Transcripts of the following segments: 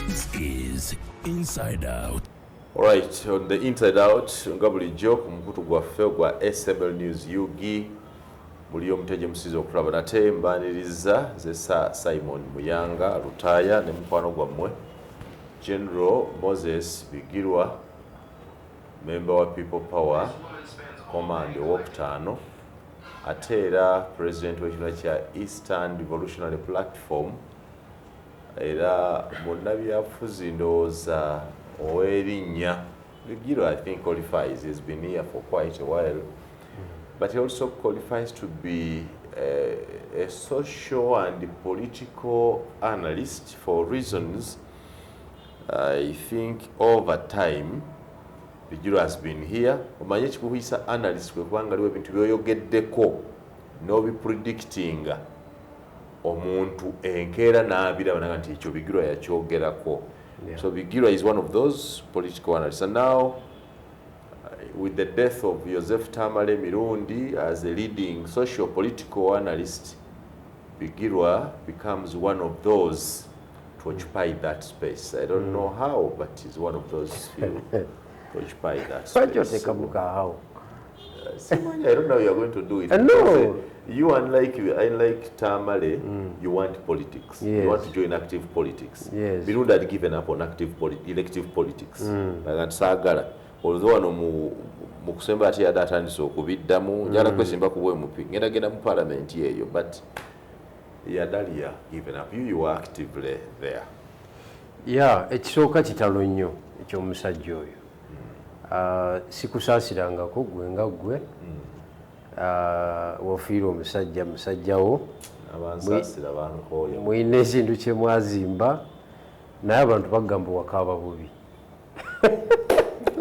This is Inside Out. Alright, on the Inside Out nga bulijjo ku mukutu gwaffe ogwa SML News UG, muli omuteje musiza okulaba nate mbaniriza nze Sir Simon Muyanga Lutaaya ne mukwano gwammwe General Moses Bigirwa, member wa People Power Command owokutaano, ate era president w'ekibiina kya Eastern Revolutionary Platform, era munnabyabufuzi ndowooza ow'erinnya. Bigirwa, I think, qualifies. He's been here for quite a while, but he also qualifies to be a social and political analyst for reasons I think over time Bigirwa has been here. Omanye ekikuyisa analyst kwe kubanga aliwo ebintu byoyogeddeko n'obipredictinga, omuntu enkeera n'abiraba naga nti ekyo Bigirwa yakyogerako. So Bigirwa is one of those political analysts, and now with the death of Joseph Tamale Mirundi as a leading social political analyst, Bigirwa becomes one of those to occupy that space. I don't know how, but he's one of those few to occupy that Lwaki space. Oteekamu kaawo? Simanyi, I don't know how you're going to do it. No. Because you, unlike Tamale, you want politics. You want to join active politics. Mirundi had given up on active elective politics. Like saagala. Although wano mu kusemba ate yadde atandise okubiddamu, njagala kwesimba ku bwe MP, ngenda genda mu parliament eyo, but he had earlier given up. You were actively there. Ya, ekisooka kitalo nnyo ekyomusajja oyo. Ah, sikusaasirangako gwe nga ggwe. Ah, wafiirwa omusajja, musajjawo. Abansaasira bankooya. Mulina ekintu kye mwazimba, naye abantu bagamba wakaaba bubi.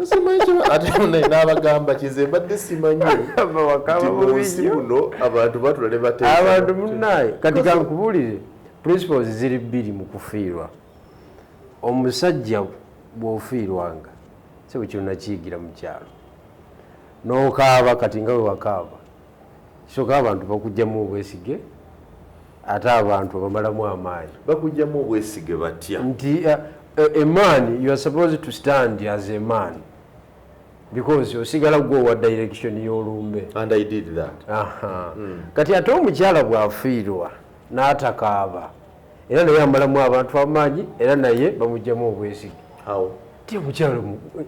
Simanyi ate n'abagamba kize mbadde simanyi Wakaaba nti mu bubi nsi nnyo. Muno abantu batula ne bateesa. Abantu munaye, kati kankubuulire, principles ziri bbiri mu kufiirwa. Omusajja bw'ofiirwanga, si bwe kino nakiyigira mu kyalo, n'okaaba kati nga bwe wakaaba, kisooka abantu bakugjamu obwesige, ate abantu bamalamu amaanyi. Bakugjamu obwesige batya? Nti a man, you are supposed to stand as a man because osigala gwe owa direction y'olumbe. And I did that. Aha. Kati ate omukyala bw'afiirwa n'atakaaba, era naye amalamu abantu amaanyi, era naye bamugjamu obwesige. How? Ti omukyala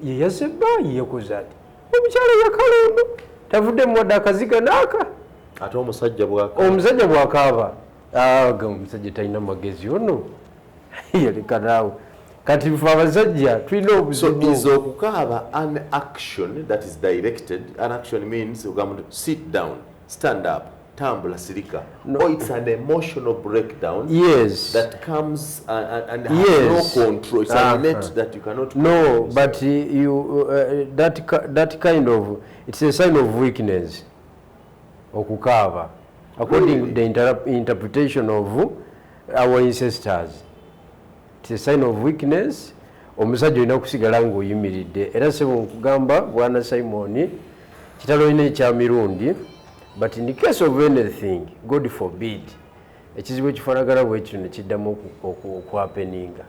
ye yasse bba, ye yakoze ati, omukyala yakala ono tavuddemu wadde akaziga naaka. Ate omusajja bwaka? Omusajja bw'akaaba, aga omusajja talina magezi ono, yaleka naawe. Kati fe abasajja tulina So obuzibu. Is okukaaba an action that is directed? An action means ogamba nti sit down, stand up, tambula, sirika, or it's an emotional breakdown that comes and has no control? It's an innate that you cannot No, control. but you that kind of, it's a sign of weakness. Okukaaba, according Really? to the interpretation of our ancestors, it's a sign of weakness. Omusajja olina kusigala ng'oyimiridde. Era sebo nkugamba, bwana Simon, kitalo olina ekya Mirundi, but in the case of anything, God forbid, ekizibu ekifaanagana bwe kityo ne kiddamu okuhappeninga,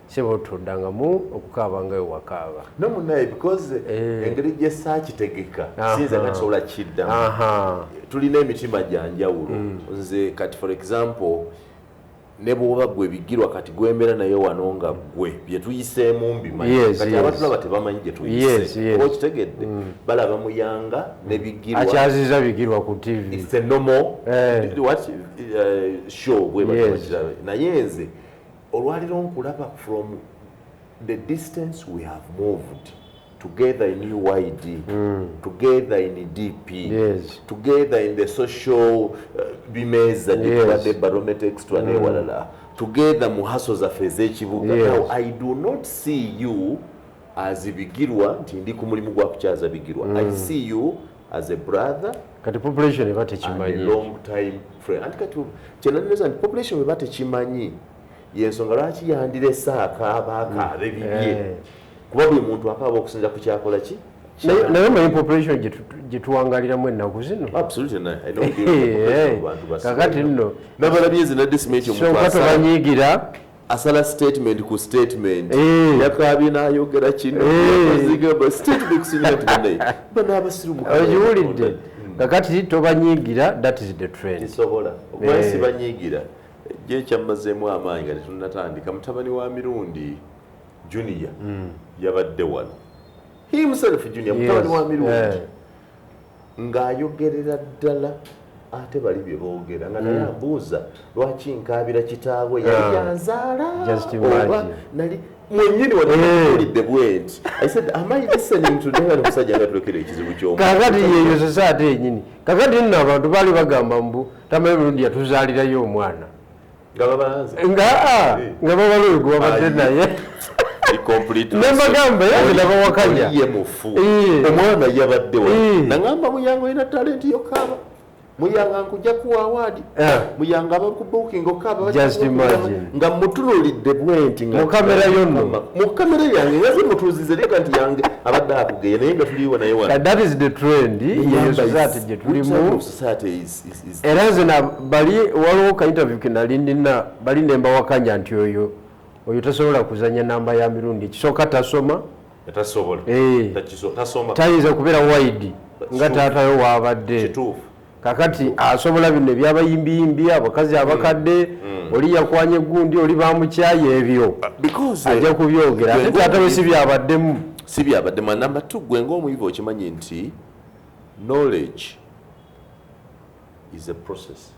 sebo toddangamu okukaaba nga wewakaaba. No munaye, because engeri gye saakitegeka, siyinza nga nsobola kiddamu. Tulina emitima gya njawulo. Nze kati, for example, ne bwoba gwe Bigirwa kati gwembeera naye wano nga gwe bye tuyiseemu mbimanyi. Kati abatulaba tebamanyi gye tuyise. Oba okitegedde, balaba Muyanga ne Bigirwa. Akyaziza Bigirwa ku TV. It's a normal what show bwe batyo bakirabe. Naye nze olwaliro nkulaba from the distance we have moved together in UYD, together in DP, together in the social bimeeza gyetubadde, Barometer Extra newalala, together mu hustle zaffe ez'ekibuga. Now I do not see you as Bigirwa nti ndi ku mulimu gwa kukyaza Bigirwa. I see you as a brother Kati population eba and a tekimanyi. Long time friend. Anti kati kyenaniriza nti population bweba tekimanyi, yensonga lwaki yandirese akaaba akaabe bibye, kuba buli muntu akaaba okusinza ku kyakola ki. Naye omanyi population gye tuwangaliramu ennaku zino. Absolutely, I know the population of bantu basiba. Kakati nno Nabalabye nze nadde simanyi ekyo sonka omuntu asala. Tobanyiigira. Asala statement ku statement. Eh. Yakaabye n'ayogera kino. Eh. Statement kusinga nti bannaye bano abasiru Okiwulidde? Kakati tobanyiigira, that is the trend. Kisobola okuba. Eh. Sibanyiigira. Gye ekyammazeemu amaanyi nga tetunnatandika, mutabani wa Mirundi Junior yabadde wano, himself Junior, mutabani wa Mirundi, ng'ayogerera ddala ate bali bye boogera, nga naye ambuuza lwaki nkaabira kitaawe yali Ah. yanzaala Just oba imagine. nali mwennyini waliwulidde bwe nti, I said, "Am I listening to?" Naye omusajja nga tulekera ekizibu ky'omu. Kakati yeyo society yenyini. Kakati nno abantu baali bagamba mbu tamanyi Mirundi yatuzaalirayo omwana. Nga babanze. Nga nga babaloyo gwe babadde Ayi. naye. Complete. Ne mbagamba, era nze nabawakanya. Oli ye mufu. Eh. Omwana yabadde wa Eh. nangamba, "Muyanga, olina talent yokaaba. Muyanga, nkujja kuwa award. Eh. Muyanga, abaku booking okaaba." Just imagine. Nga mutunuulidde bwenti nga Mu kamera yo nno. Mu kamera yange, nga zimutuuzize leka nti yange abadde akugeya, naye nga tuliwo naye wano. That is the trend, yeyo society gye tulimu. Society is Era nze bali waliwo ka interview ke nali nina bali ne mbawakanya nti oyo tasobola kuzanya namba ya Mirundi. Ekisooka, tasoma. Tasobola. Eh. Tasoma. Tayinza kubeera wide nga taatayo waabadde. Kituufu. Kakati asobola bino ebyabayimbiyimbi, abakazi abakadde, oli yakwanya egundi, oli bamukyaye, ebyo Because ajja kubyogera, ate taata we si byabaddemu. Si byabaddemu. Number two, gwe ng'omuyivu okimanyi nti knowledge is a process.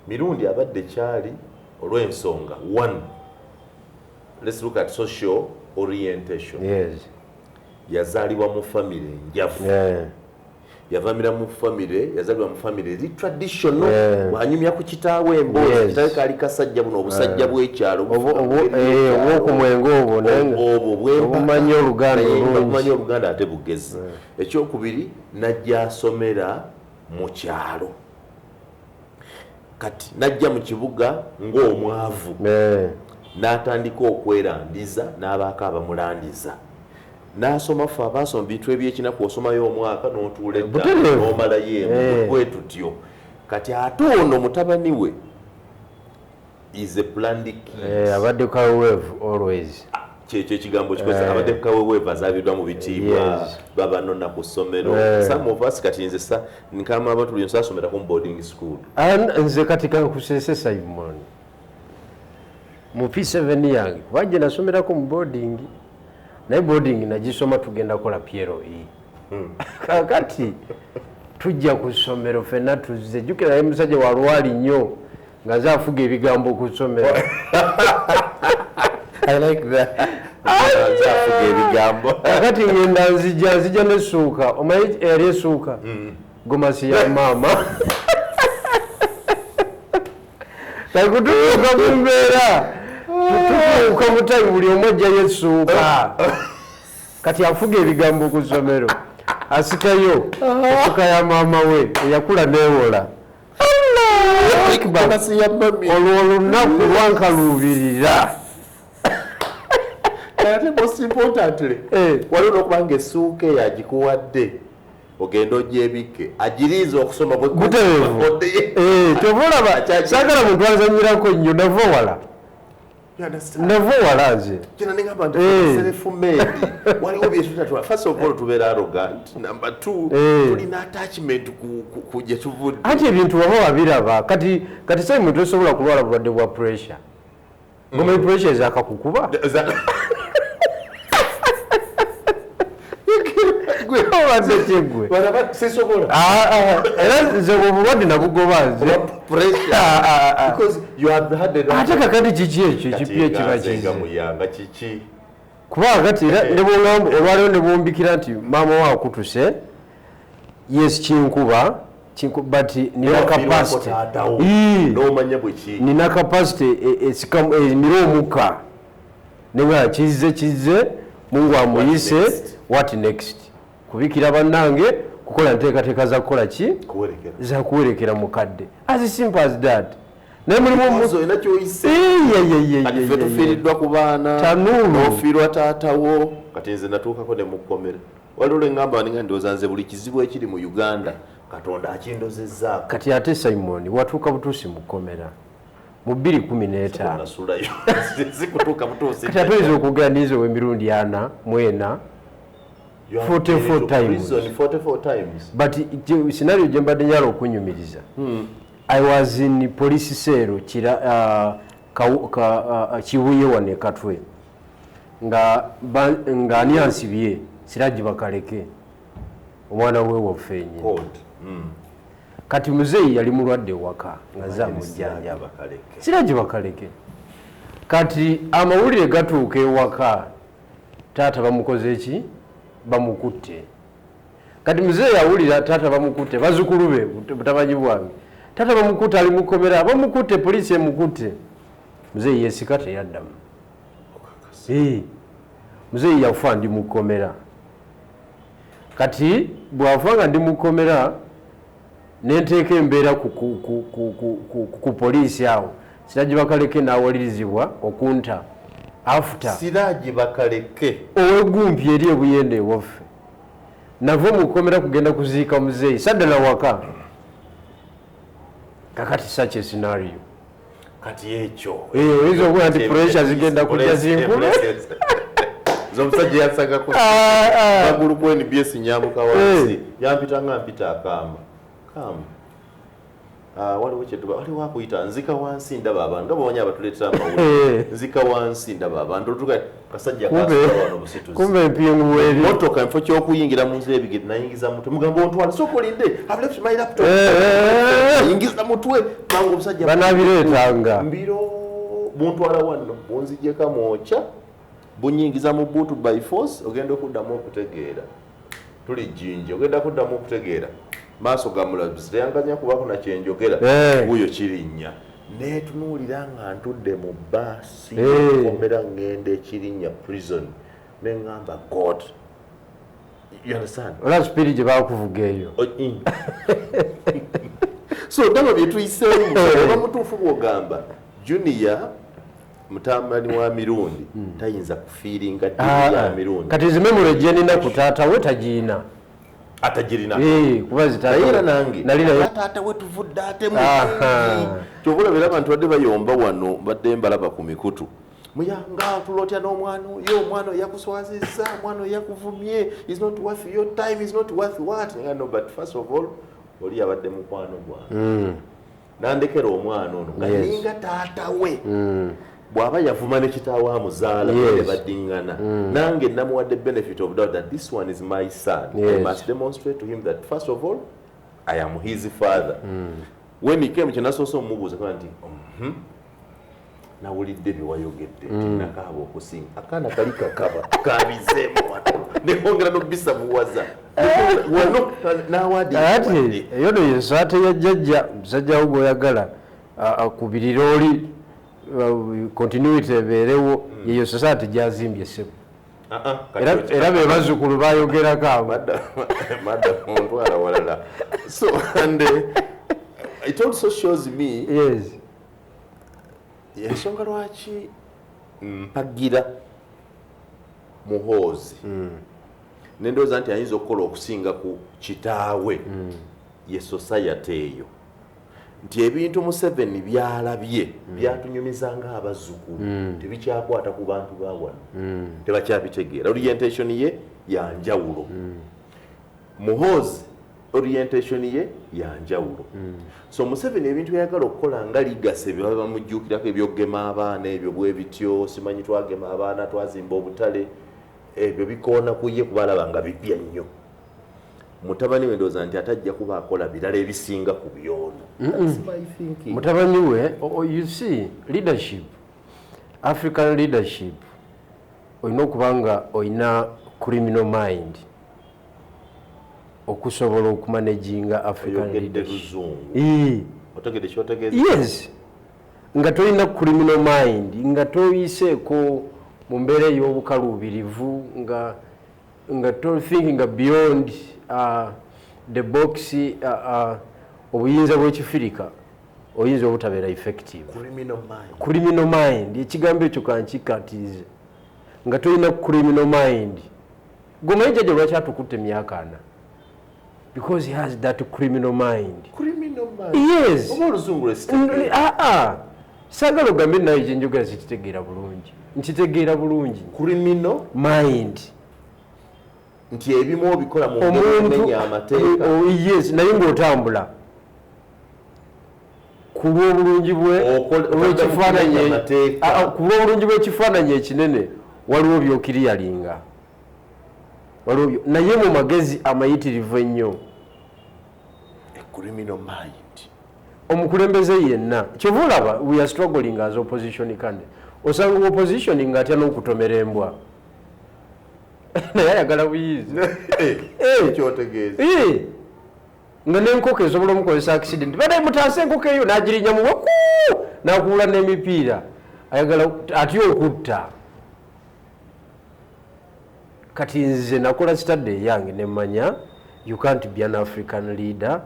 Mirundi abadde kyali olw'ensonga, one, let's look at social orientation. Yazaalibwa mu famire enjavu. Yavamira mu famire, yazaalibwa mu famire eri traditional. Bw'anyumya ku kitaawe emboozi, kitaawe kaali kasajja, buno obusajja bw'ekyalo. Obwokumwenga obwo, naye obwo bwempaka. Obumanyi Oluganda Naye nga olungi. bumanyi Oluganda ate bugezi. Ekyokubiri, najja asomera mu kyalo, kati najja mu kibuga ng'omwavu, n'atandika okwerandiza n'abaako abamulandiza n'asoma. Ffe abaasoma bintu ebyekinaku, osomayo omwaka n'otuula ettaano, Butereevu. n'omalayo emu. Bwe tutyo. Kati ate ono mutabani we is a planned kid. Abadde kaweweevu always. Kyekyo ekigambo kikozesa, abadde kaweweevu, azaalirwa mu bitiibwa. Babanona ku ssomero. Some of us, kati nze nkama abantu buli nsasomerako mu boarding school. Nze kati kankusese, Simon, mu P7 yange, kuba gye nasomerako mu boarding, naye boarding nagisoma tugenda kukola PLE. Kakati tujja ku ssomero fenna tuzze, jjukira naye musajja walwali nnyo nga nze afuga ebigambo ku ssomero. I like that. Nze afuga ebigambo. Kakati ngenda nzija nessuuka, omanyi eri essuuka gomasi ya maama, kakutuuka mu mbeera, tutuuka mutayi, buli omu ajjayo essuuka. Kati afuga ebigambo ku ssomero asikayo essuuka ya maama we eyakula neewola. Gomasi ya mami. Olwo olunaku lwankaluubirira. Ate most importantly, waliwo n'okuba nga essuuka eyo agikuwadde ogenda ogyebikke, agiriiza okusoma bwe Butereevu. Kyova olaba saagala muntu anzanyirako nnyo, nava wala. You understand? Nava wala nze. Kino nengamba nti self made, waliwo byetutatwala. First of all, tubeera arrogant. Number two, tulina attachment ku gye tuvudde. Anti ebintu waba wabiraba. Kati Simon, tosobola kulwala bulwadde bwa pressure ngoma, pressure ezakakukuba. Obadde kyeggwe. Sisobola. Era nze bwe obulwadde nabugoba nze. Pressure. Because you have had a Ate kakati kiki ekyo ekipya ekiba Kati nga kize? Muyanga kiki? Kuba kati era ne bwongamba olwaleero ne bwombikira nti maama we akutuse, yes, kinkuba, but nina capacity. Taatawo. Ii. N'omanya bwe ki Nina capacity emira omukka nenga kizze kizze, Mungu amuyise. Next? What next? Kubikira bannange, kukola nteekateeka za kukola ki? Kuwerekera. Za kuwerekera mukadde, as simple as that. Naye mulimu Because olina kyoyise. Kati ffe tufiiriddwa ku baana. Tanuulu. N'ofiirwa taatawo. Kati nze natuukako ne mukkomera. Waliwo lwe ŋŋamba ninga ndowooza nze buli kizibu ekiri mu Uganda Katonda akindozezzaako. Kati ate Simon, watuuka butuusi mu kkomera. Mu 2015. Nasulayo, sikutuuka butuusi. Kati ate oyinza okuganiriza ow'emirundi 44. You have 44 been to times. prison 44 times. But scenario gye mbadde njala okunyumiriza, I was in police cell kira, Kibuye wano e Katwe, nga ani ansibye? Siraji Bakaleke, omwana we waffe nyini. Code. Kati muzeeyi yali mulwadde ewaka nga zamujjanjaba. Bakaleke. Siraji Bakaleke. Kati amawulire gatuuka ewaka, taata bamukoze ki? Bamukutte. Kati muzeeyi awulira taata bamukutte, bazukulu be, butabanyi bwange, taata bamukutte, ali mukomera, bamukutte, poliisi emukutte. Muzeeyi yesika, teyaddamu. Muzeeyi yafa ndi mukomera. Kati bwafa nga ndi mukomera, nenteeka embeera ku poliisi awo, Siraji Bakaleke n'awalirizibwa okunta after. Siraji Bakaleke. Owegumpi eri ebuyende ewaffe. Nava omukomera kugenda kuziika muzeeyi, saddala waka. Kakati such a scenario. Kati ekyo Oyinza okuba nti pressure zigenda kujja zinkube. Omusajja yansagako Ah, ah. bagulu ku NBS, nyambuka wansi, yampita nga mpita akamba kamba. Ah, waliwo kyetuba, waliwo akuyita. Nzika wansi ndaba abantu nga bwomanyi abatuleetera amawulire. Nzika wansi ndaba abantu otuka kasajja kasula wano busituzi. Kumbe empingu weri. Motoka enfo kyokuyingira mu nzira ebigere, nayingiza mutwe, mugamba ontwala, sooka olinde, I've left my laptop. Nayingiza mutwe mangu, omusajja Banabireetanga. Mbiro buntwala wano, bunzijeka mwokya, bunyingiza mu boot by force. Ogenda okuddamu okutegeera tuli Jjinja, ogenda kuddamu okutegeera maaso ga mulabizi teyanganya kubako nakyenjogera. Wuuyo Kirinnya, netunuulira nga ntudde mu baasi komera, ngenda ekirinnya prison, neŋŋamba, "God." You understand? Ola speed gye bakuvuga eyo. So ndaba bye tuyiseemu, oba mutuufu bw'ogamba Junior mutabani wa Mirundi tayinza kufiiringa ddiini ya Mirundi. Kati zi memory gyenina ku taata we tagiina. Atagirina. Kuba zitaata Naye era nange nali naye. Taata we tuvudde ate Aha. kyova olabira abantu badde bayomba wano, badde mbalaba ku mikutu, "Muyanga tulotya n'omwana oyo, omwana oyo yakuswazizza, omwana oyo yakuvumye, is not worth your time, is not worth what." Nga no, but first of all oli abadde mukwano gwange, nandekera omwana ono nga ninga taata we. Bw'aba yavuma ne kitaawe amuzaala, ne baddiŋŋana, nange namuwadde benefit of doubt that this one is my son. I must demonstrate to him that first of all I am his father. When he came, kyenasoose omubuuza kuba nti, "Nawulidde byewayogedde nti nakaaba okusinga." Akaana kali kakaba kabizeemu wano, nekwongera nobisabuwaza wano nawaadi. Ate eyo no yesaate ya jjajja, musajja wo gwoyagala akubirira oli, continuity ebeerewo. Yeyo society gyazimbye, ssebo. Era be bazzukulu bayogerako abo. Madam, ontwala walala. So and it also shows me ensonga lwaki mpagira Muhoozi, nendowooza nti ayinza okukola okusinga ku kitaawe. Ye society eyo nti ebintu Museveni byalabye byatunyumiza nga abazzukulu tebikyakwata ku bantu ba wano, tebakyabitegeera. Orientation ye yanjawulo. Muhoozi orientation ye yanjawulo. So Museveni ebintu byayagala okukola nga legacy bye baba bamujjukirako, ebyokugema abaana, ebyo bwe bityo, simanyi twagema abaana, twazimba obutale, ebyo bikoona ku ye kuba alaba nga bipya nnyo. Mutabani we ndowooza nti atajja kuba akola birala ebisinga ku byono. That's my thinking. Mutabani we, you see, leadership, African leadership, olina okuba nga olina criminal mind okusobola okumanaginga African Oyogedde leadership. luzungu. Otegedde kyotegeeza? Yes, nga tolina criminal mind, nga toyiseeko mu mbeera ey'obukaluubirivu, nga to thinking beyond the box, obuyinza bw'ekifirika, oyinza obutabeera effective. Criminal mind. Criminal mind, ekigambo ekyo kankikatirize. Nga tolina criminal mind, gomanyi jjajja lwaki atukutte emyaka 40? Because he has that criminal mind. Criminal mind. Yes. Oba oluzungu lwesitegeera. Aa, Saagala ogambe naye kyenjogera sikitegeera bulungi. Nkitegeera bulungi. Criminal mind. Nti ebimu obikola mu ngeri amateeka. Yes, naye ng'otambula ku lw'obulungi bw'ekifaananyi, ku lw'obulungi bw'ekifaananyi ekinene waliwo by'okiriyalinga, waliwo, naye mu magezi amayitirivu ennyo. Criminal mind. Omukulembeze yenna, kyova olaba we are struggling as opposition candidate. Osanga opposition ng'atya n'okutomera embwa, naye ayagala buyinza. Kyotegeeza nga n'enkoko esobola omukozesa accident, badaye mutaase enkoko eyo, n'agirinnya mu waku n'akuula n'emipiira. Ayagala atya okutta. Kati nze nakola study eyange nemmanya you can't be an African leader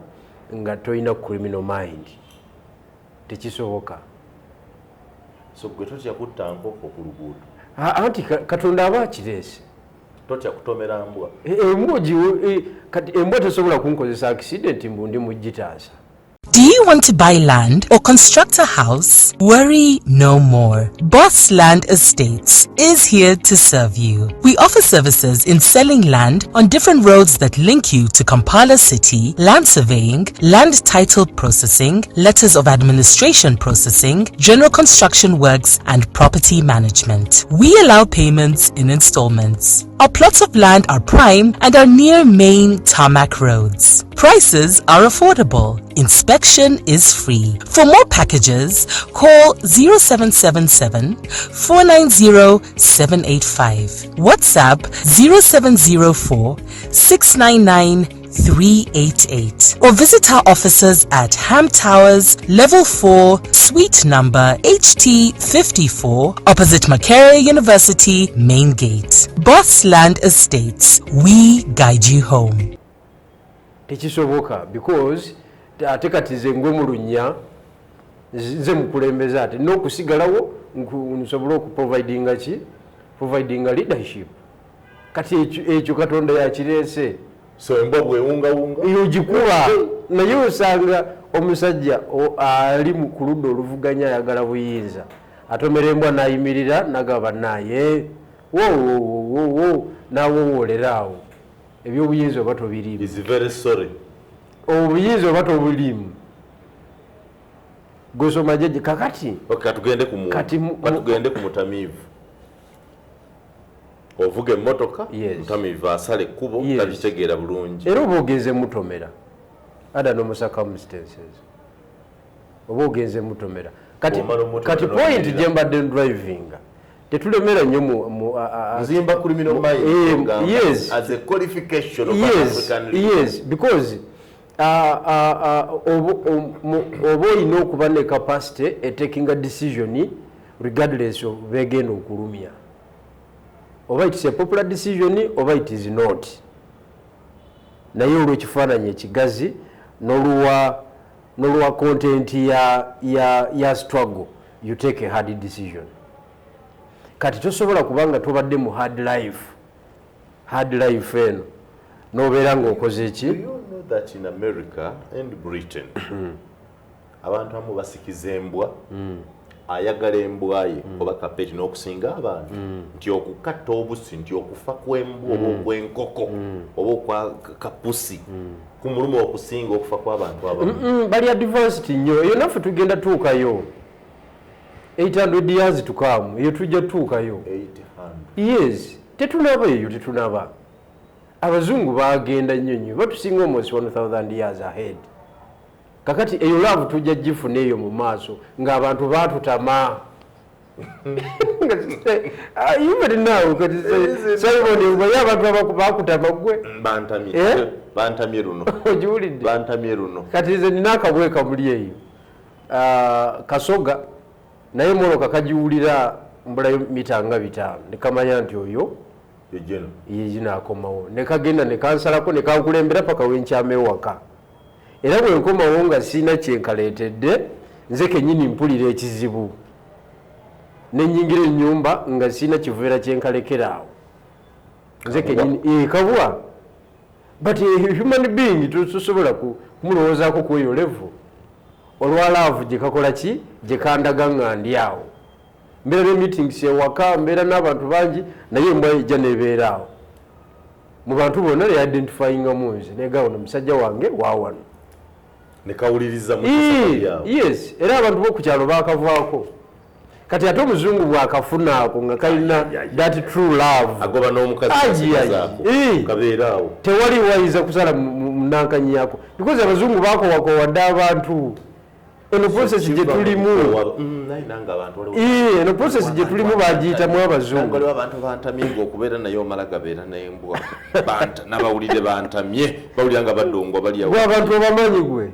nga tolina criminal mind, tekisoboka. So gwe totya kutta nkoko ku luguudo? Anti Katonda aba akireese. Totya kutomera mbwa? Embwa, kati embwa tesobola kunkozesa accident mbu ndi mugitaasa. Do you want to buy land or construct a house? Worry no more. Boss Land Estates is here to serve you. We offer services in selling land on different roads that link you to Kampala City, land surveying, land title processing, letters of administration processing, general construction works, and property management. We allow payments in installments. Our plots of land are prime and are near main tarmac roads. Prices are affordable. Inspection is free. For more packages, call 0777 490 785. WhatsApp 0704 699 388 or visit our offices at Ham Towers, Level 4, Suite number HT54, opposite Makerere University, Main Gate. Boss Land Estates. We guide you home. Tekisoboka, because ate kati nze ngwe mu lunnya, nze mukulembeze, ate n'okusigalawo nsobole okuprovidinga ki, providinga leadership. Kati ekyo Katonda yakireese. So embwa bwewungawunga? Ogikuba, naye osanga omusajja ali ku ludda oluvuganya ayagala buyinza, atomera embwa n'ayimirira nagaba naye wowowowo n'awowoolera awo. Ebyobuyinza oba tobiriimu. Is very sorry. Obuyinza oba tobuliimu, gosoma jeje kakati. Katugende ku katugende ku mutamiivu ovuga emmotoka. Mutamiivu asala ekkubo, tabitegeera bulungi. Era oba ogenze mutomera under normal circumstances, oba ogenze mutomera. Kati point gye mbadde drivinga, tetulemera nnyo mu nzimba criminal mind. Yes. As a qualification of an African leader. Yes, because oba olina okuba ne capacity etakinga decision regardless of begenda okulumya, oba it is a popular decision oba it is not, naye olw'ekifaananyi ekigazi n'olwa content ya struggle, you take a hard decision. Kati tosobola kubanga tobadde mu hard life, hard life eno n'obeera ng'okoze ki. Do you know that in America and Britain abantu abamu basikiza embwa, ayagala embwa ye oba kapeti n'okusinga abantu, nti okukatta obusi, nti okufa kw'embwa oba okw'enkoko oba okwa kapusi kumuluma okusinga okufa kw'abantu abamu? Bali advanced nnyo. Eyo naffe tugenda tuukayo 800 years to come, eyo tujja tuukayo. 800? Yes, tetunaba eyo, tetunaba. Abazungu bagenda nnyo nnyo, batusinga almost 1000 years ahead. Kakati eyo love tujja gifuna eyo mu maaso ng'abantu baatutama. Even now, kati Simon, omanyi abantu bakutama gwe? Bantamye. Eh? Bantamye luno. Ogiwulidde? Bantamye luno. Kati nze nina akabwe kamuli eyo. Ah, kasoga, naye mmotoka kagiwulira mbulayo mita nga 500 nekamanya nti oyo Ejeno. Ye naakomawo, nekagenda nekansalako nekankulembera paka wenkyama ewaka. Era bwe nkomawo nga siina kyenkaleetedde, nze kenyini mpulira ekizibu, nenyingira ennyumba nga siina kiveera kyenkalekera awo, nze kenyini kabwa. But a human being tosobola kumulowoozaako ku eyo level. Olwa love gye kakola ki, gye kandaga nga ndi awo, mbeera ne meetings ewaka, mbeera n'abantu bangi, naye embwa ejja nebeera awo mu bantu bonna, neidentifyingamu nze, negamba ono musajja wange wawano. Nekawuliriza. Yes, era abantu b'oku kyalo bakavaako. Kati ate omuzungu bwakafunaako nga kalina that true love, agoba n'omukazi. Kabeeraawo. Tewali wayinza kusala munankanyako, because abazungu bakowakowadde abantu. Eno process gye tulimu, eno process gye tulimu bagiyitamu abazungu. Waliwo abantu bantamye nga okubeera naye omala gabeera nembwa, nabawulire bantamye, bawulira nga badongwa bali. Gwe abantu obamanyi gwe,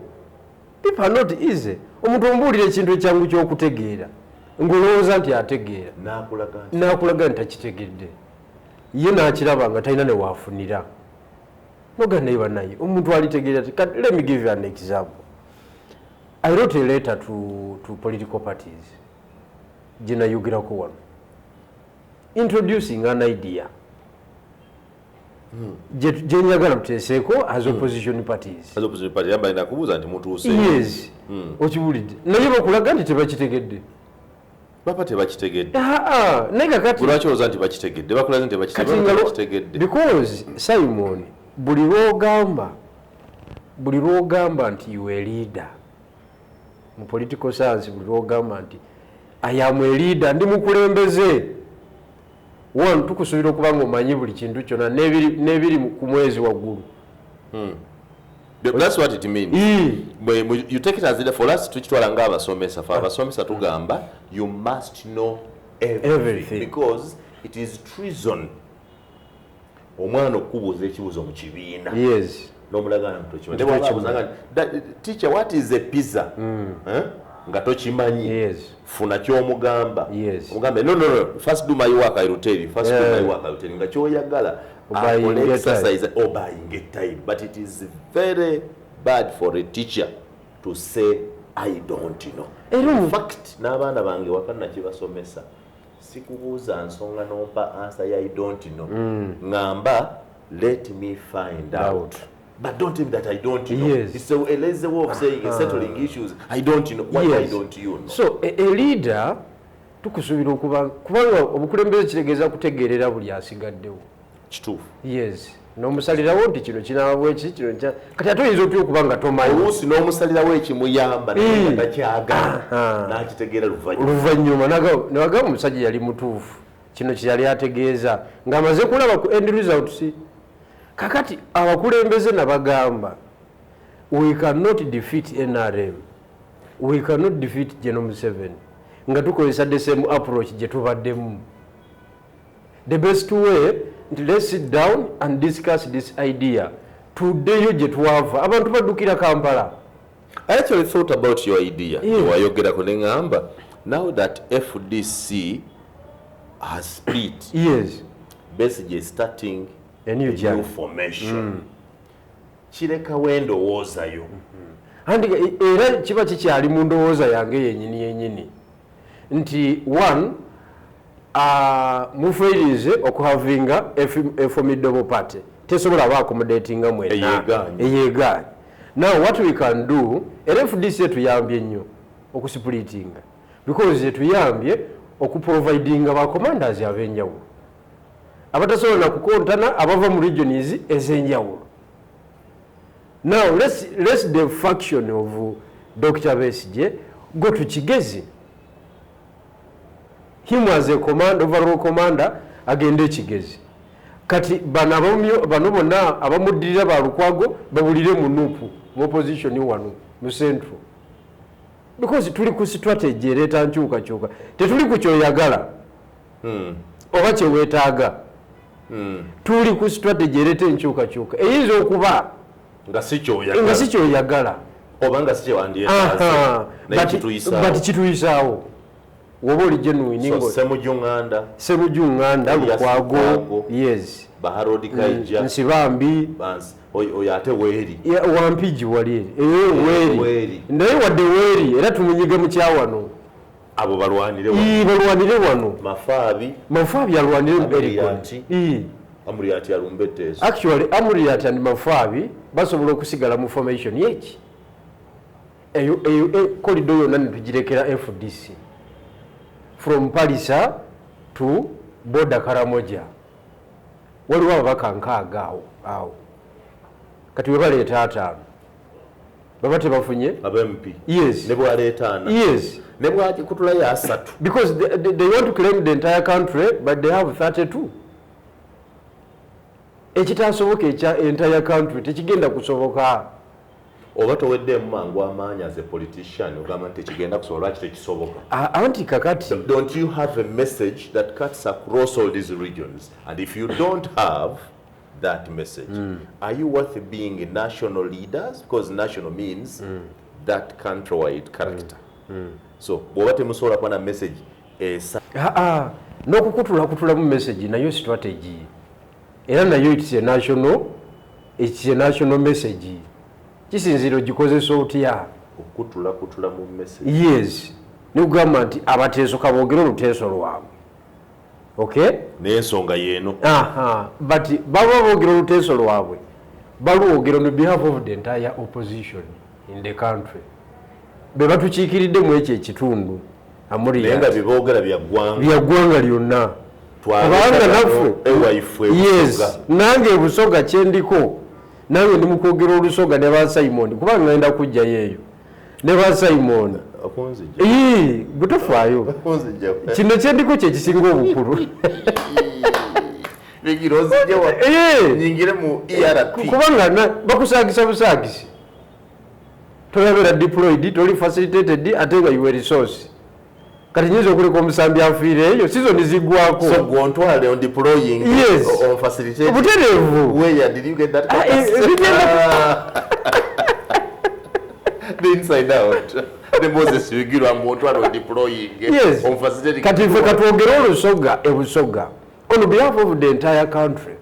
people are not easy. Omuntu omubuulira ekintu ekyangu ky'okutegeera, ng'olowooza nti ategeera, nakulaga nti takitegedde. Ye nakiraba nga talina newaafunira noga naye banaye omuntu alitegeera. Let me give you an example. I wrote a letter to political parties gyenayogerako wano, introducing an idea gyenjagala tuteeseeko as opposition parties. Nakubuuza nti mutuuse? Yes, okiwulidde, naye bakulaga nti tebakitegedde. Baba tebakitegedde. Naye kakati lwaki olowooza nti bakitegedde? Bakulaze nti tebakitegedde. Because Simon, buli lwogamba nti you a leader mu political science, buli lwogamba nti I am a leader, ndi mukulembeze, one, tukusuubira okuba nga omanyi buli kintu kyonna n'ebiri ku mwezi waggulu. That's what it means. You take it as leader. For us, tukitwala ng'abasomesa. Fe abasomesa tugamba you must know everything, Everything. Because it is treason omwana okubuuza ekibuuzo mu kibiina n'omulaga nti tokimanyi. Nti Ne bw'aba abuuza nga, "Teacher, what is a pizza?" Eh? Nga tokimanyi, funa kyomugamba. Omugambe, "No, no, no, first do my work, I will tell you. First do my work, I will tell you." Nga kyoyagala Obuying akole a time. exercise or buying a time. But it is very bad for a teacher to say, "I don't know." Era In fact, n'abaana bange waka nakibasomesa, sikubuuza nsonga nompa answer ya "I don't know." Ŋŋamba, "Let me find out." Out. But don't tell me that "I don't know." It's a lazy way of saying, settling issues. "I don't know." Why Yes. "I don't you know"? So a leader tukusuubira okuba, kubanga obukulembeze kitegeeza kutegeerera buli asigaddewo. Kituufu. Yes, n'omusalirawo nti kino kinaaba bweki, kino kati ate oyinza otya okuba nga tomanyi? Oluusi n'omusalirawo ekimuyamba, naye nga takyagala, n'akitegeera luvannyuma. Oluvannyuma nagamba omusajja yali mutuufu, kino kyeyali ategeeza ng'amaze kulaba ku end results. Kakati abakulembeze nabagamba, we cannot defeat NRM, we cannot defeat General Museveni nga tukozesa the same approach gye tubaddemu. The best way nti let's sit down and discuss this idea, tuddeyo gye twava. Abantu baddukira Kampala. I actually thought about your idea. Wayogerako ne ŋŋamba, now that FDC has split, Besigye is starting a new a journey. New formation. Kirekawo endowoozayo. Anti era kiba kikyali mu ndowooza yange yenyini yenyini nti one, mufeirize okuhavinga a formidable party tesobola ba accommodatinga mwena. Eyegaanye. Eyegaanye. Now what we can do, era FDC etuyambye nnyo okusplitinga, because etuyambye okuprovidinga ba commanders ab'enjawulo abatasobola nakukontana, abava mu regions ez'enjawulo. Now let's the faction of Dr. Besigye go to Kigezi, him as a command, overall commander agende Kigezi. Kati bano bano bonna abamuddirira ba Lukwago babulire mu NUP, mu opposition wano mu central, because tuli ku strategy ereeta nkyukakyuka, tetuli ku kyoyagala oba kyeweetaaga. Tuli ku strategy ereeta enkyukakyuka eyinza okuba nga si nga kyoyagala si kyoyagala oba nga si kyewandyetaaze, naye kituyisaawo. But kituyisaawo woba oli genuine. So, Ngo Ssemujju Nganda, Ssemujju Nganda, Elias Lukwago, Lukwago. Yes. Ba Harold Kaija, Nsibambi. Oyo ate weeri. Ya, Wampigi wali eri eyo weeri. Weeri. Naye wadde weeri era tumunyige mukyawano. Abo balwanire wano. Ii, balwanire wano. Mafaabi. Mafaabi alwanire mu Elgon. Amuriat. Ii. Amuriat alumbe etteeso. Actually, Amuriat and Mafaabi basobola okusigala mu formation yeki. Eyo corridor yonna netugirekera FDC from Palisa to border Karamoja. Waliwo ababaka 6 awo. Kati webaleeta 5 baba tebafunye aba MP. Yes. Ne bwaleeta 4. Yes. Ne bwakikutulayo 3. Because they want to claim the entire country, but they have 32. Ekitasoboka ekya entire country tekigenda kusoboka. Oba toweddemu mangu amaanyi as a politician ogamba nti tekigenda kusobola, lwaki tekisoboka? Anti kakati. Don't you have a message that cuts across all these regions? And if you don't have that message, are you worth being national leaders? Because national means that countrywide character. So bw'oba temusobola kuba na message esa n'okukutulakutulamu message nayo strategy. Era nayo it's a national message. Kisinziira ogikozesa otya? Okukutulakutula mu message. Yes. Nikugamba nti abateeso kaboogere oluteeso lwabwe. Okay? N'ensonga yeeno. But baba boogera oluteeso lwabwe, balwogera on behalf of the entire opposition in the country. Be batukiikiridde mu ekyo ekitundu. Naye nga bye boogera bya ggwanga. Bya ggwanga lyonna. Kubanga naffe ewaife. Yes, nange Busoga kyendiko. Nange ndi mukwogera Olusoga ne ba Simon, kubanga ngenda kujjayo eyo. Ne ba Simon. Okunzijja. Gutofaayo. Okunzijja. Kino kyendiko kye kisinga obukulu. Bigira onzijja wa. Nyingire mu ERP. Kubanga bakusaagisa busaagisi. Tolabera deployed, toli facilitated, ate nga you were resource. Kati nyinza okuleka omusambi afiire eyo, season ziggwako. So gwontwale on deploying, yes, on facilitating. Obutereevu. Where did you get that capacity? The inside out. The Moses Bigirwa mwontwale on deploying, yes, on facilitating. Kati ffe katwogere Olusoga e Busoga on behalf of the entire country.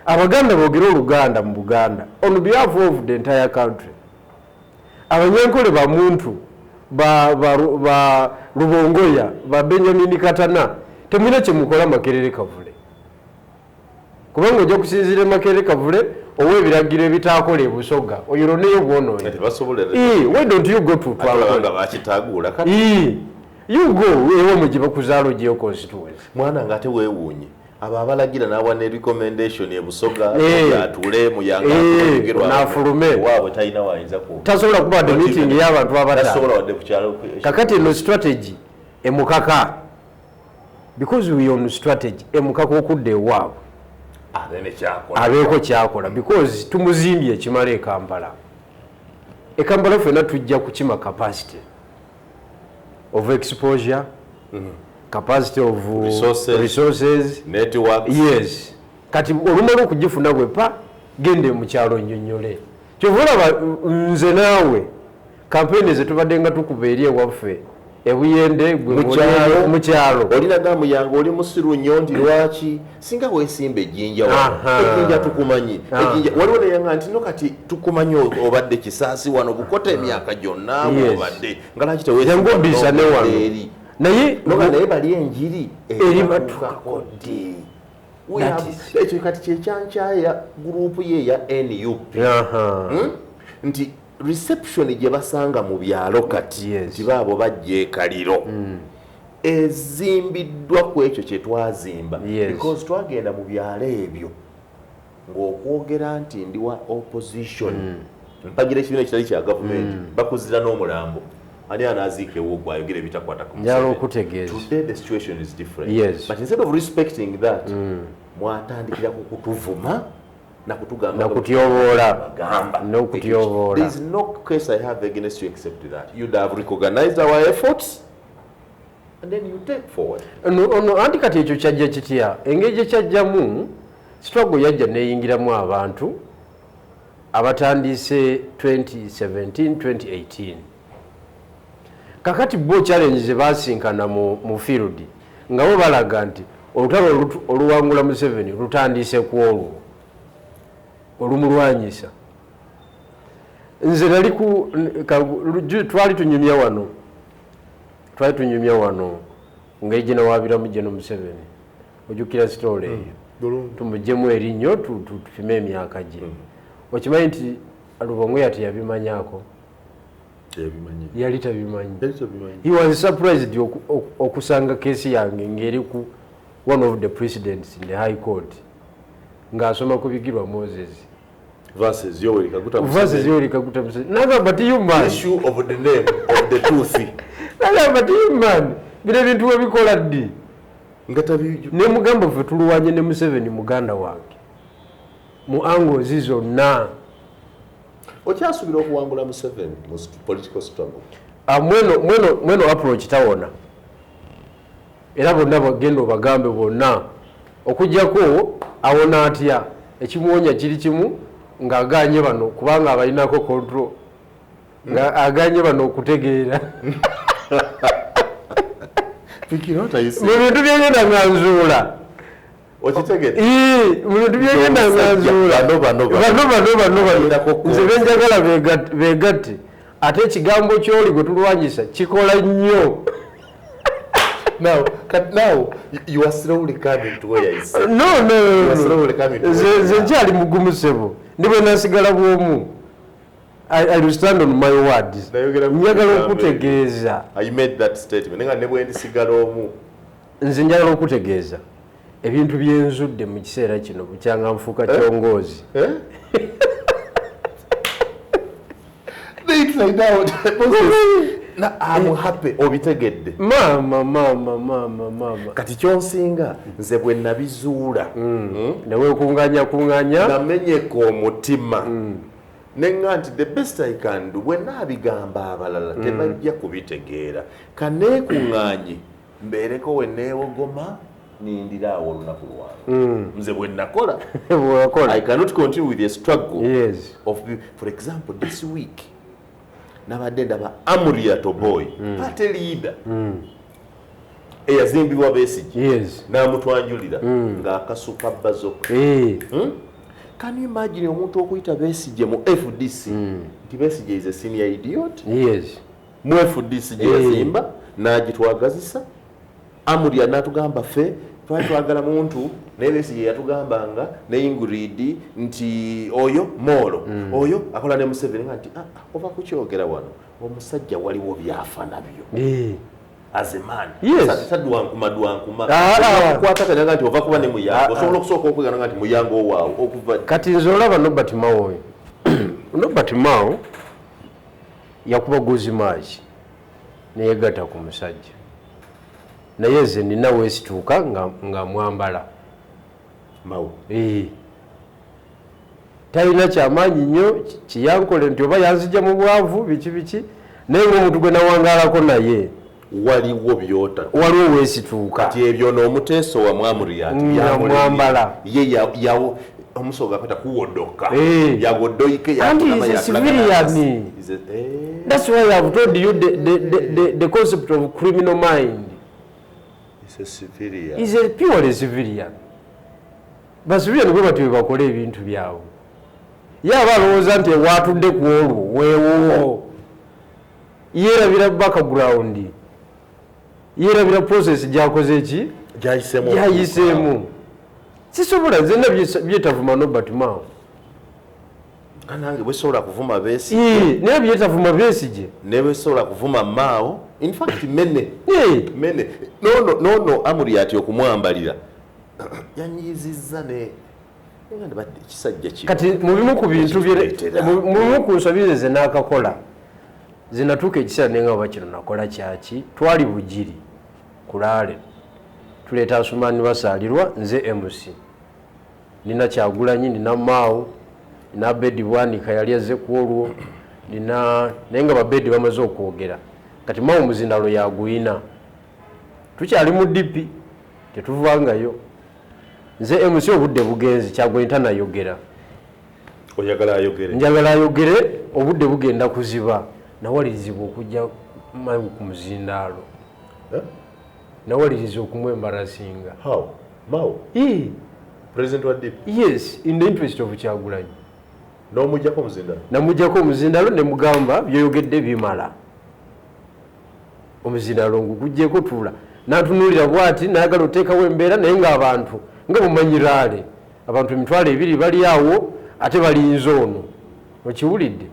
Abaganda boogere Oluganda mu Buganda on behalf of the entire country. Abanyankole ba muntu ba Rubongoya ba Benjamin Katana temulina kye mukola Makerere Kavule, kubanga ojja kusinziira Makerere Kavule owa ebiragiro ebitaakola e Busoga oyononeyo bwonoonye. Why don't you go to Twala bakitaagula kati you go ewo gye bakuzaala ogyeyo constituency. Mwana nga ate weewuunye abo abalagira n'awa ne recommendation e Busoga atule Muyanga n'afulume waabwe talina wayinza ku tasobola kuba the meeting y'abantu abataano. Tasobola wadde ku kyalo. Kakati eno strategy emukaka, because we on strategy emukaka okudda ewaabwe abeeko kyakola, because tumuzimbye ekimala e Kampala. E Kampala ffenna tujja kukima capacity of exposure, capacity of resources, networks. Yes. Kati olumala okugifuna bwe pa gende mu kyalo nnyonnyole. Kyova olaba nze naawe kampeyini ze tubadde nga tukuba eri ewaffe ebuyende mu kyalo. Olinaga Muyanga oli musiru nnyo nti lwaki singa weesimba ejjinja wano, ejjinja tukumanyi. Waliwo neyanga nti no kati tukumanyi obadde Kisaasi wano Bukota emyaka gyonna obadde nga lwaki teweesimba ne wano. Naye bali enjiri eribatuukako ddi? Ekyo kati kyekyankyaya gurupu ye ya NUP nti reception gye basanga mu byalo kati nti baabo bajja ekaliro ezimbiddwa ku ekyo kye twazimba, because twagenda mu byalo ebyo ng'okwogera nti ndi wa opposition mpagira ekibiina ekitali kya gavumenti bakuzira n'omulambo. Ani anaziika ewuwo ayogera ebitakwata ku Museveni. Today the situation is different. Yes. But instead of respecting that, mwatandikira ku kutuvuma nakutugamba nakutyoboola. N'okutyoboola. There is no case I have against you except that you'd have recognized our efforts and then you take forward. Ono anti kati ekyo kyajja kitya? Engeri gye kyajjamu struggle yajja neeyingiramu abantu abatandise 2017 2018. Kakati bo challenge ze basinkana mu field nga bo balaga nti olutalo oluwangula Museveni lutandise ku olwo olumulwanyisa. Nze nali ku twali tunyumya wano ng'egye nawaabiramu Gen Museveni, ojjukira story eyo, tumuggyemu erinnyo tupime emyaka gye. Okimanyi nti Rubongoya teyabimanyaako. Yali tabimanyi. He was surprised okusanga kesi yange ngeri ku one of the presidents in the High Court ng'asoma ku Bigirwa Moses versus Yoweri Kaguta Museveni. Versus Yoweri Kaguta Museveni. Nagamba ti you man. Issue of the name of the Tutsi. Nagamba ti you man. Bino ebintu webikola ddi? Ne mugamba ffe tulwanye ne Museveni muganda wange. Mu angozi zonna. Okyasuubira okuwangula Museveni mu political struggle? Mweno approach tawona. Era bonna bagenda obagambe bonna. Okuggyako awona atya ekimuwonya kiri kimu ng'agaanye bano kubanga abalinako control, nga agaanye bano okutegeera. Mu bintu byengenda nga nzuula. Okitegedde? Mu bintu byengenda nga nzuula. Bano, bano, Bano, bano, bano, bano. Balinako Nze benjagala beegatte. Ate ekigambo ky'oli gwe tulwanyisa kikola nnyo. Now, now you are slowly coming to where I said. No, no, You no, are no. slowly coming to where Nze I nze am. nkyali mugumu ssebo. Ndi bwe nasigala bw'omu. I will stand on my words. Nayogera ku Njagala kigambo okutegeeza. I made that statement. Nenga ne bwe ndisigala omu. Nze njagala okutegeeza ebintu byenzudde mu kiseera kino bukyanga nfuuka kyongoozi. Eh? Inside out. Moses, na I'm happy obitegedde. Maama, maama, maama, maama. Kati kyonsinga nze bwe nabizuula. Ne weekunganya kunganya. Namenyeka omutima. Nenga nti the best I can do bwe naabigamba abalala tebajja kubitegeera. Kaneekuŋŋaanye mbeereko we neewogoma nindira awo olunaku lwange. Nze bwe nakola. Bwe wakola. I cannot continue with the struggle. Yes. Of for example, this week nabadde ndaba Amuriat Oboi, party leader eyazimbibwa Besigye, n'amutwanjulira ng'akasuka bazoka. Can you imagine omuntu okuyita Besigye mu FDC nti Besigye is a senior idiot? Yes. Mu FDC gye yazimba n'agitwagazisa, Amuriat n'atugamba ffe twali twagala muntu, naye Besigye yatugambanga ne Ingrid nti oyo Moolo oyo akola ne Museveni, nga nti "Ah, ah, ova kukyogera wano omusajja waliwo byafa nabyo as a man." Tadwankuma dwankuma. Ah, ah. Kukwataganya nti ova kuba ne Muyango, osobola okusooka okwegana nti Muyango owaawo okuva Kati nze olaba Norbert Mao oyo. Norbert Mao yakuba guzimaaki neyegatta ku musajja, naye nze nina weesituuka nga mwambala. Mao. Eh. Talina kyamaanyi nnyo kiyankole nti oba yanzija mu bwavu biki biki, naye ngaomuntu gwe nawangalako naye Waliwo byota. Waliwo weesituuka. Kati ebyo n'omuteeso wa Mwamuriat Nga mwambala. ye omusoga akwata kuwodoka. Eh. Yawodoike. And he is a civilian. That's why I've told you the concept of criminal mind. Is a purely civilian. Ba civilian bwe batyo bwe bakola ebintu byabwe. Ye aba alowooza nti waatudde ku olwo weewuwo, yeerabira background, yeerabira process gyakoze ki gyayisemu. Gyayiseemu. Sisobola nze na byetavuma Norbert Mao. Nange bwesobola kuvuma Besigye. Naye byetavuma Besigye. Ne bwesobola kuvuma Mao, in fact mene mene nono nono Amuriat okumwambalira yanyizizza ne nga ekisajja kino. Kati mu bimu ku bintu Ekituleetera. mu bimu ku nsobi ze zenaakakola, zinatuuka ekiseera nenga oba kino nakola kyaki. Twali Bugiri kulaale, tuleeta Asumaani Basaalirwa, nze MC, nina Kyagulanyi, nina Maawo, nina Bedi Bwanika yali azze ku olwo, nina naye nga babedi bamaze okwogera. Kati Maawo muzindalo yaguyina, tukyali mu DP, tetuvangayo. Nze MC, obudde bugenze, Kyagulanyi tanayogera. Oyagala ayogere. Njagala ayogere, obudde bugenda kuziba. Nawalirizibwa okujja Mao ku muzindaalo. Eh? Nawaliriza okumwembarasinga. How? Mao, president wa DP? Yes, in the interest of Kyagulanyi. N'omujjako omuzindalo? Namujjako omuzindalo ne mugamba byoyogedde bimala, omuzindalo ngugugyeko, tuula. Natunuulira bwati nayagala oteekawo embeera, naye ng'abantu nga bumanyiraale abantu 20,000 bali awo ate balinze ono, okiwulidde?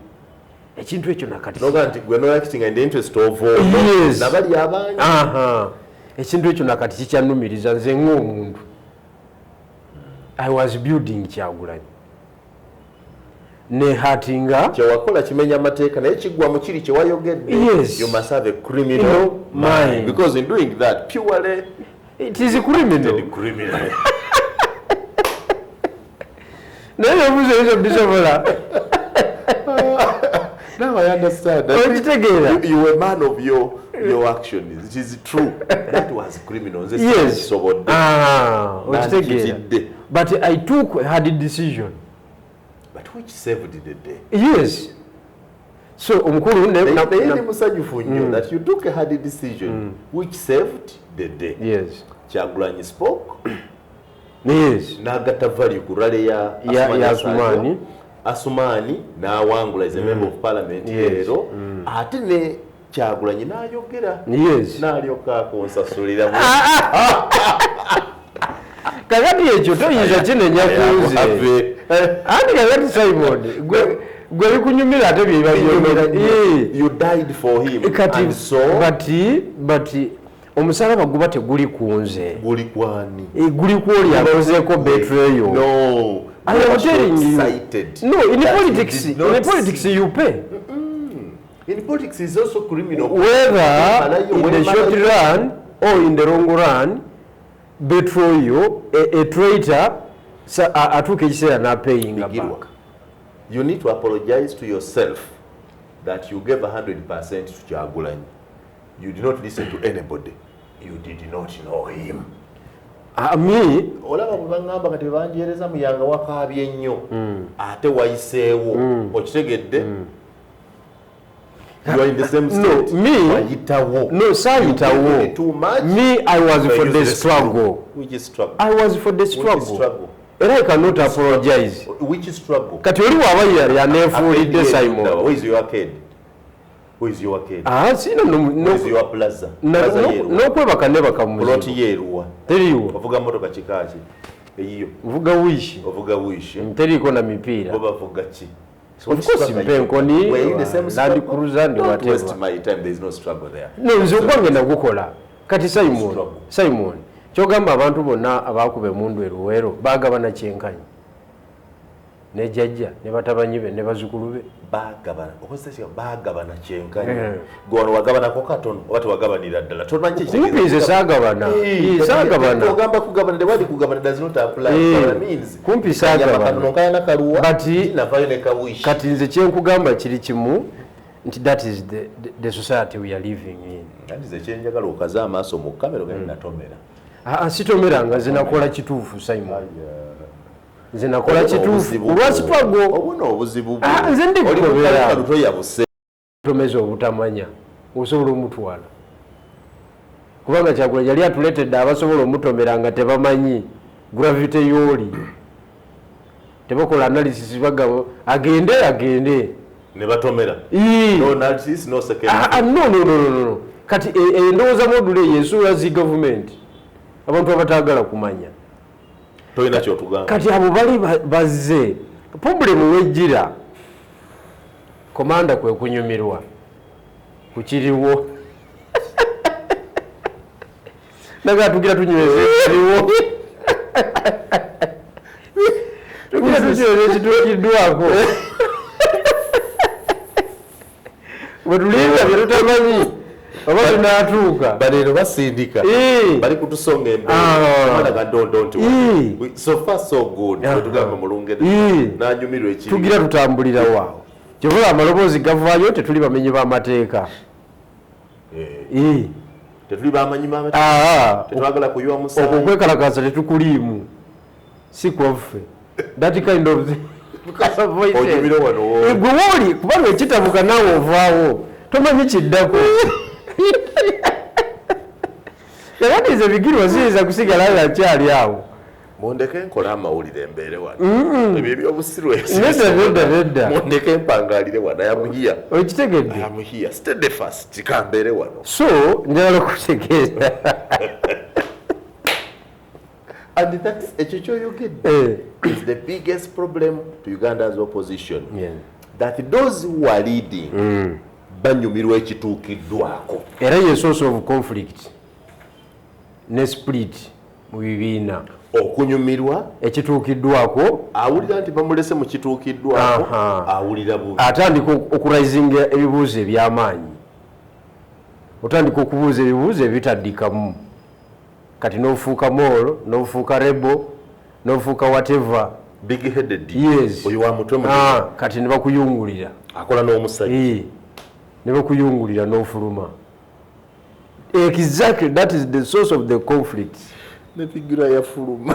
Ekintu ekyo nakati Noga nti gwe no acting in the interest of all. Yes. Nabali abangi. Aha. Ekintu ekyo nakati kikyannumiriza nze ng'omuntu. I was building Kyagulanyi ne hatinga. Kyewakola kimenya amateeka, naye kiggwa mu kiri kyewayogedde. Yes. You must have a criminal mind. Because in doing that purely It is criminal. Criminal. Naye ebibuuzo ebyo bisobola. Now I understand. Okitegeera? You were a man of your actions. It is true. That was criminal. Nze Yes. sisobodde. Ah, okitegeera. Nandikitidde. But I took a hard decision. But which saved the day. Yes. So omukulu Naye ndi musanyufu nnyo that you took a hard decision which saved the day. Yes. Kyagulanyi spoke. Yes. N'agatta value ku rally ya Ya Asumani. Asumani n'awangula as a member of parliament. Yes. Leero ate ne Kyagulanyi n'ayogera. Yes. N'alyoka akonsasulira. Kakati ekyo toyinza kinenya kunze. Anti kakati Simon, gwe bikunyumira ate bye byogera. You died for him. Kati and so but omusalaba guba teguli kunze. Guli kwani? Guli kwoli akozeeko betrayal. No. I am telling you. Excited. No, in politics, in politics you pay. In politics is also criminal. Whether in the short run or in the long run, betrayal, a traitor atuuka ekiseera n'apayinga back. You need to apologize to yourself that you gave 100% to Kyagulanyi. You did not listen to anybody. You did not know him. Me? Olaba bwe bangamba kati banjeereza Muyanga wakaabye nnyo. Ate wayiseewo. Okitegedde? You are in the same state. No, me. Wayitawo. No, saayitawo. Too much. Me, I was for the struggle. Which struggle? I was for the struggle. Era I cannot apologize. Which struggle? Kati oli waba yaneefuulidde Simon. Who is your arcade? Who is your arcade? Ah, sina no. Who is your plaza? Plaza yeruwa. N'okwebaka nebaka mu muzigo. Plot yeruwa. Teriiwo. Ovuga mmotoka kika ki? Eyiyo. Nvuga Wish. Ovuga Wish. Teriiko na mipiira. Bo bavuga ki? Of course, mpenkoni, Land Cruiser, and whatever. Don't waste my time, there is no struggle there. No, nze ogwange nagukola. Kati Simon, kyogamba abantu bonna abakuba emmundu e Luweero baagabana kyenkanyi. Ne jjajja, ne batabanyi be, ne bazzukulu be. Baagabana, okozesa baagabana kyenkanyi. Gwe wano wagabanako katono oba tewagabanira ddala. Tomanyi kiki Kumpi nze saagabana. Saagabana. Ogamba kugabana, the word kugabana does not apply. Kugabana means kumpi saagabana. Katono nkayana kaluwa, navaayo ne kawishi. Kati nze kye nkugamba kiri kimu nti that is the society we are living in. Kati nze kye njagala okaze amaaso mu kamera ogende natomera. Sitomeranga nze nakola kituufu Simon. Nze nakola kituufu olwa struggle. Obuna obuzibu. Nze ndi kugobera. Oli Tomeza obutamanya osobola omutwala. Kubanga Kyagulanyi yali atuleetedde abasobola omutomera nga tebamanyi gravity y'oli. Tebakola analysis bagabo agende agende. Ne batomera. No analysis, no second. No. Kati endowooza module eyo ensuula zi government. Abantu abataagala kumanya. Tolina ky'otugamba. Kati abo bali bazze. Problem wejjira. Komanda kwe kunyumirwa. Kukiriwo. Naga tugira tunyweze ekiriwo. Tugira tunyweze ekituukiddwako. Bwe tulinda bye tutamanyi. Oba tunaatuuka. Bano basindika. Bali kutusonga embeera. Omwana ga don't worry. So far so good. Tugamba mu Lungereza. N'anyumirwa ekiri. Tugira tutambulira waawo. Kyova amaloboozi gavaayo tetuli bamenyi b'amateeka. Tetuli bamanyi b'amateeka. Tetwagala kuyiwa musaayi. Okwo kwekalakaasa tetukuliimu. Si kwaffe. That kind of thing. Onyumira wano wooli. Gwe wooli kubanga ekitabuka naawe ovaawo. Tomanyi kiddako. Kakati nze Bigirwa siyinza kusigala nga nkyali awo. Mundeke nkole amawulire mbeere wano. Ebyo ebyobusiru Nedda. Mundeke mpangalire wano. I am here. Okitegedde? I am here. Steadfast kambeere wano. So njagala kutegeeza. And that's ekyo ky'oyogedde is the biggest problem to Uganda's opposition. Yeah. That those who are leading banyumirwa ekituukiddwako. Era ye source of conflict ne split mu bibiina. Okunyumirwa ekituukiddwako. Awulira nti bamulese mu kituukiddwako, awulira bubi. Atandika okuraisinga ebibuuzo ebyamaanyi, otandika okubuuza ebibuuzo ebitaddikamu. Kati nofuuka mole, nofuuka rebel, nofuuka whatever. Big headed. Yes. Oyo wa mutwe munene. Ah, kati ne bakuyungulira. Akola n'omusajja. Eh, ne bakuyungulira n'ofuluma. Exactly, that is the source of the conflict. Ne figura yafuluma.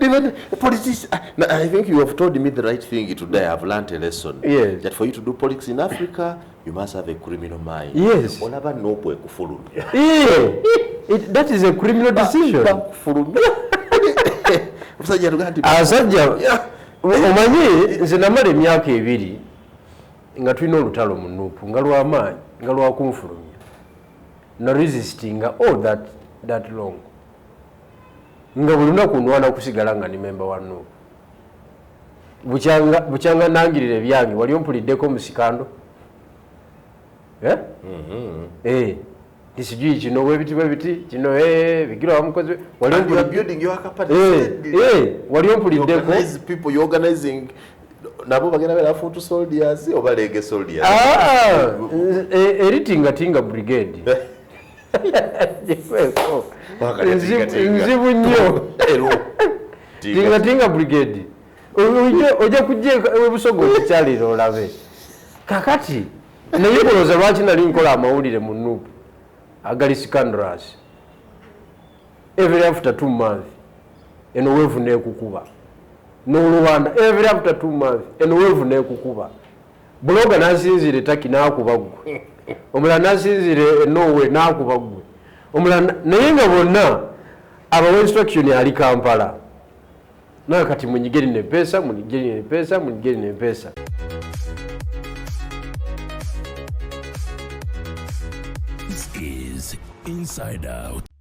Even politics, I think you have told me the right thing today. I've learned a lesson. Yes. That for you to do politics in Africa, you must have a criminal mind. Yes. Olaba NUP ekufulumya. Yeah. That is a criminal decision. Bakufulumya. Omusajja atugamba nti Abasajja, omanyi nze namala emyaka 2 nga tulina olutalo mu NUP, nga lwamaanyi, nga lwakunfulumya. Na resistinga all that long. Nga buli lunaku nwana kusigala nga ni member wa NUP. Bukyanga nangirira ebyange, wali ompuliddeko mu scandal? Eh? Sijui kino bwe biti bwe biti, kino, bigira wamukozi, wali And you are ompulidde- building your capacity. Wali ompuliddeko? You organize people, you organizing nabo bagenda beera foot soldiers oba leg soldiers. Ah, eri tingatinga brigade. Wakati tingatinga. Nzibu nnyo. Ero. Tingatinga brigade. Ojja kujja ebusogo okikyalira olabe. Kakati naye kulowooza lwaki nali nkola amawulire mu NUP agali scandalous. Every after 2 months eno wave neekukuba. N'olwanda every after 2 months eno wave neekukuba. Blogger n'asinziira e Turkey n'akuba ggwe. Omulala n'asinziira e Norway n'akuba ggwe. Omulala naye nga bonna abawa instruction ali Kampala. Naye kati munyige lino empeesa, munyige lino empeesa, munyige lino empeesa. This is Inside Out.